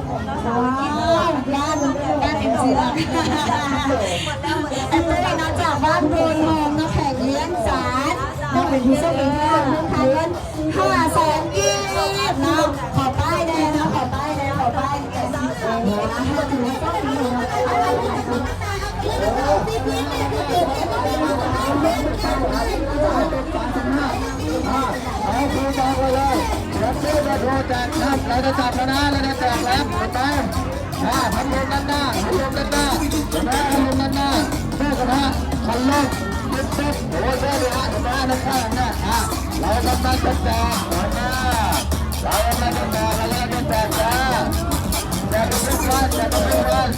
ວ້າວ ດ້ານ ດ້ານເອັມຊີລະ ແອດເຕີເນາະ ຈາກບ້ານໂພນໂຮມເນາະ ແຂວງວຽງຈັນເນາະ ເປັນຜູ້ໂຊກດີທີ່ຖືກເງິນຄ່າເງິນຫ້າແສນກີບເນາະ. ຂໍປ້າຍແດ່ເນາະ ຂໍປ້າຍແດ່ ຂໍປ້າຍແດ່ ເອີ ຖືກເງິນຄ່າເງິນຫ້າແສນກີບເນາະ. ເອົາ ຄືຈອງໄວ້ເລີຍ ແຈກເລີຍ ແຈກເລີຍ ແຈກແລ້ວນະ ແຈກແລ້ວ ໄປ ອ່າ ພັດລົມດ້ານໜ້າ ພັດລົມດ້ານໜ້າ ເຫັນໄໝ ພັດລົມດ້ານໜ້າ ໂຊກກະທະ ພັດລົມ ເປັດເປັດ ໂອ້ຍ ເຊີນເລີຍຮະ ເຫັນໄໝ ນັກຂ່າວນະ ອ່າ ເຮົາກຳລັງຈະແຈກ ເອົາມາ ເຮົາກຳລັງຈະແຈກ ເຮົາກຳລັງຈະແຈກຈ້າ ແຈກທຸກວັນ ແຈກທຸກວັນ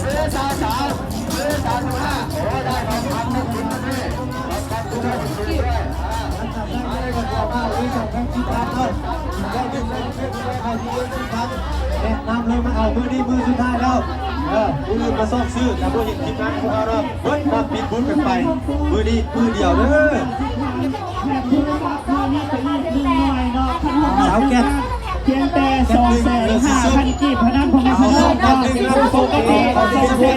ຊື້ສາມສິບ ຊື້ສາມສິບຫ້າ ໂອ້ຍ ໄດ້ທອງຄຳໜຶ່ງ ແນະນຳເລີຍ ມາເອົາ ມື້ນີ້ມື້ສຸດທ້າຍແລ້ວ ເອີ ມື້ອື່ນມາຊອກຊື້ ຖ້າບໍ່ເຫັນທີມງານພວກເຮົາເນາະ ເບິດນັບປິດບຸນກັນໄປ ມື້ນີ້ມື້ດຽວເດີ. ສາວແກັດ ພຽງແຕ່ສອງແສນຫ້າພັນກີບເທົ່ານັ້ນ ພໍ່ແມ່ພີ່ນ້ອງເນາະ ສອງແສນ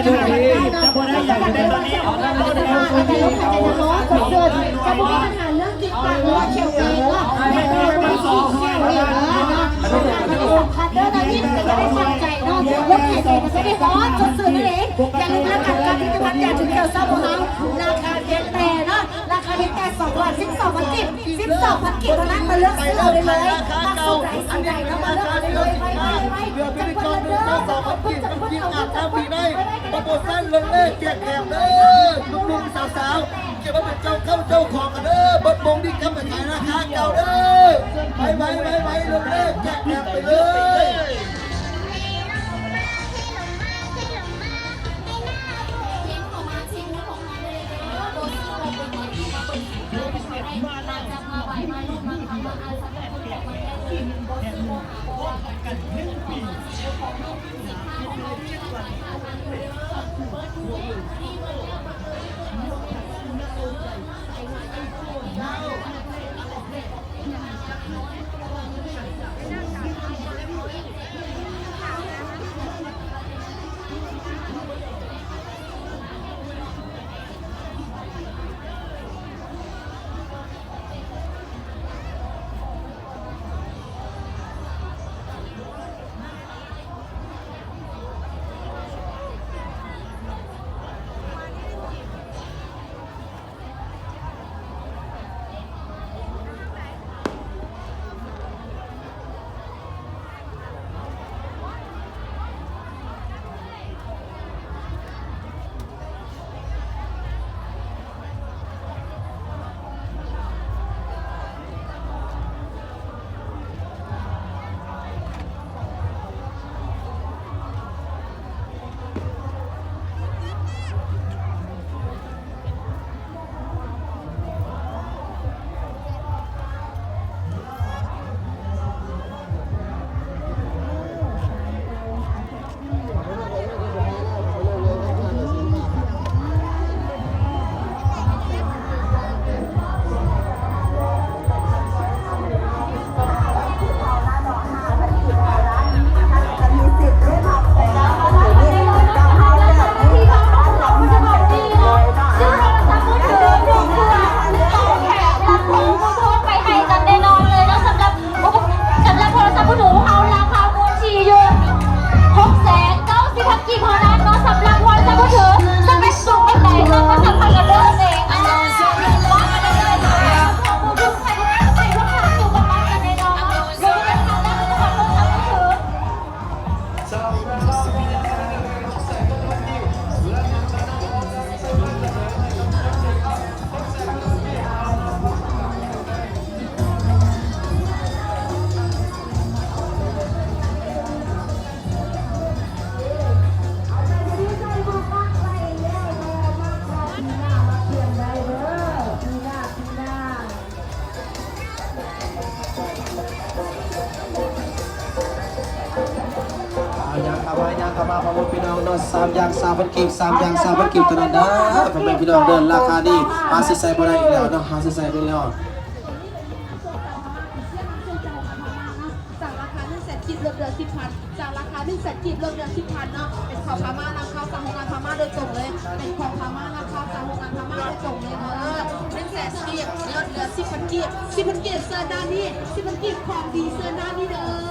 ຫ້າພັນກີບ ຈະບໍ່ໄດ້ຫຍັງແຕ່ຕອນນີ້ ເດີ ຕອນນີ້ຈະໄດ້ໃສ່ໃຈເນາະ ເດີ ຕອນນີ້ຈະໄດ້ຮອດ ສົດຊື່ນນັ້ນເອງ. ຢ່າລືມນະຄະ ກັບຜະລິດຕະພັນຢາຖີ່ຂຽວເຊົາຂອງເຮົາ ລາຄາພຽງແຕ່ເນາະ ລາຄາພຽງແຕ່ສອງຮ້ອຍສິບສອງພັນກີບ ສິບສອງພັນກີບເທົ່ານັ້ນ ມາເລືອກຊື້ເອົາໄດ້ເລີຍ ມັກຊຸດໃດສີໃດເນາະ ມາເລືອກເອົາໄດ້ເລີຍ ໄວໆ ໄວໆ ຈັກຄົນລະເດີ ຈັກຄົນ ຈັກຄົນ ຈັກຄົນ ຈັກຄົນ ໂປຣໂມຊັນລົດແລກແຈກແຖມເດີ ໜຸ່ມໆ ສາວໆ ເກັບມາເປັນເຈົ້າເຂົ້າເຈົ້າຂອງກັນເດີ ເບິດໂມງນີ້ກັບໄປຂາຍລາຄາເກົ່າເດີ ໄວໆ ໄວໆ ລົດແລກແຈກແຖມໄປເລີຍ. ໄປໃຫ້ກັນແນ່ນອນເລີຍເນາະ ສຳລັບ ສຳລັບໂທລະສັບມືຖືຂອງເຮົາ ລາຄາຄົງທີ່ຢູ່ຫົກແສນເກົ້າສິບພັນກີບເທົ່ານັ້ນເນາະ ສຳລັບໂທລະສັບມືຖື ສະເປັກສູງປານໃດ ເຮົາກໍສາມາດເລືອກໄດ້ເອງ ອ່າ ໃຫ້ພວກເຮົາ ໃຫ້ພວກເຮົາສູງປານໃດກັນແນ່ນອນເນາະ ເຮົາກໍຈະທຳໄດ້ສຳລັບໂທລະສັບມືຖື. ອ່າ ຍ່າງເຂົ້າມາ ຍ່າງເຂົ້າມາ ພໍ່ແມ່ພີ່ນ້ອງເນາະ ສາມຢ່າງຊາວພັນກີບ ສາມຢ່າງຊາວພັນກີບເທົ່ານັ້ນເດີ ພໍ່ແມ່ພີ່ນ້ອງເດີ ລາຄານີ້ຫາຊື້ໃຊ້ບໍ່ໄດ້ອີກແລ້ວເນາະ ຫາຊື້ໃຊ້ບໍ່ໄດ້ແລ້ວ. ຈາກລາຄາໜຶ່ງແສນ ຄິດລົດເຫຼືອສິບພັນ ຈາກລາ ໜຶ່ງແສນກີບ ລົດເຫຼືອສິບພັນເນາະ ເປັນຂອງພະມ້ານຳເຂົ້າຈາກໂຮງງານພະມ້າໂດຍຕົງເລີຍ ເປັນຂອງພະມ້ານຳເຂົ້າຈາກໂຮງງານພະມ້າໂດຍຕົງເລີຍເດີ ໜຶ່ງແສນກີບ ລົດເຫຼືອສິບພັນກີບ ສິບພັນກີບ ເຊີນດ້ານນີ້ ສິບພັນກີບ ຂອງດີເຊີນດ້ານນີ້ເດີ.